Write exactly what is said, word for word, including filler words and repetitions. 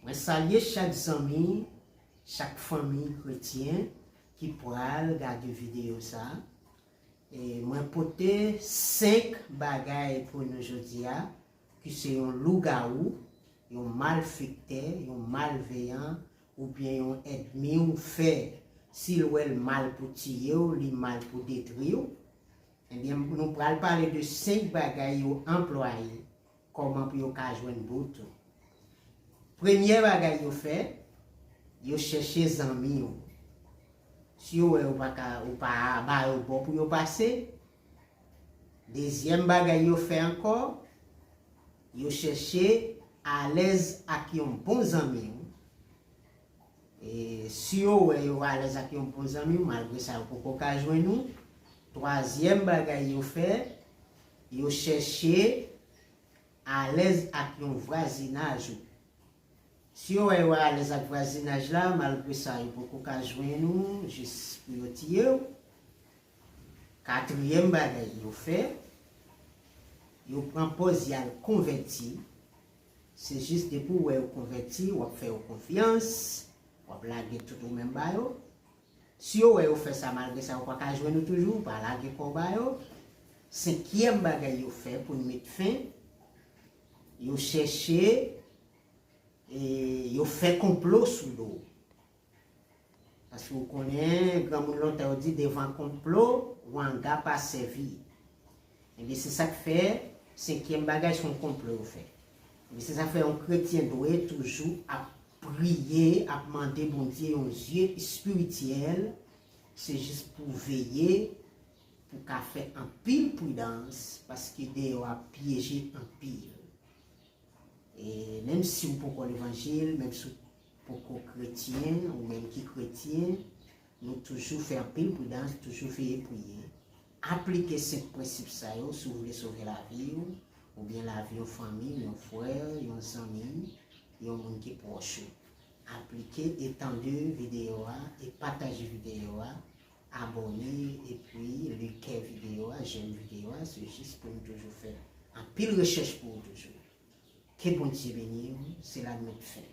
Mwen salye chak zanmi, chak fanmi kretyen ki pral gade videyo sa. E mwen pote senk bagay pou nou jodi a, ki se yon lougawou, yon malfektè, yon malveyan, oubyen yon ènmi w fè. Si l wè l mal pou tiye w, li mal pou detwi w, ebyen, nou pral pale de senk bagay yo anplwaye, kòman pou yo ka jwenn bout ou. Premye bagay yo fè, yo chèche zanmi w. Si yo wè ou pa ka, ou pa ba yo bò pou yo pase, dezyèm bagay yo fè ankò, yo chèche alèz ak yon bon zanmi w. E si yo wè yo alèz ak yon bon zanmi w, malgre sa yo poko ka jwenn ou. Twazyèm bagay yo fè, yo chèche alèz ak yon vwazinaj ou. Si yo wè yo alèz ak vwazinaj la, malgre sa yo poko ka jwenn ou, jis pou yo tiye w. Katriyèm bagay yo fè, yo pran pòz y al konvèti. Se jis depi w wè yo konvèti, w ap fè yo konfyans, w ap lage tout ou menm ba yo. Si yo wè yo fè sa, malgre sa yo pa ka jwenn ou toujou, pa lage kò w ba yo. Senkyèm bagay yo fè pou n met fen, yo chèche, e yo fè konplo sou do w. Paske w konnen, granmoun lontan yo di, devan konplo, wanga pa sèvi. Ebyen, se sa k fè, senkyèm bagay, se yon konplo yo fè. Ebyen, se sa k fè yon kretyen dwe toujou ap priye, ap mande Bondye yon zye espirityèl, se jis pou veye, pou ka fè anpil pridans, paske deyò a pyeje anpil. E menm si w poko levanjil, menm si w poko kretyen, ou menm ki kretyen, nou toujou fè anpil pridans, toujou veye priye. Aplike senk prensip sa yo si w vle sove lavi w, oubyen lavi yon fanmi, yon frè, yon zanmi, yon moun ki pwòch ou. Aplike, etande videyo a, e pataje videyo a, abòne, epi like videyo a, jèm videyo a, se jis pou nou toujou fè anpil rechèch pou ou toujou. Ke Bondye beni w, se la n met fen.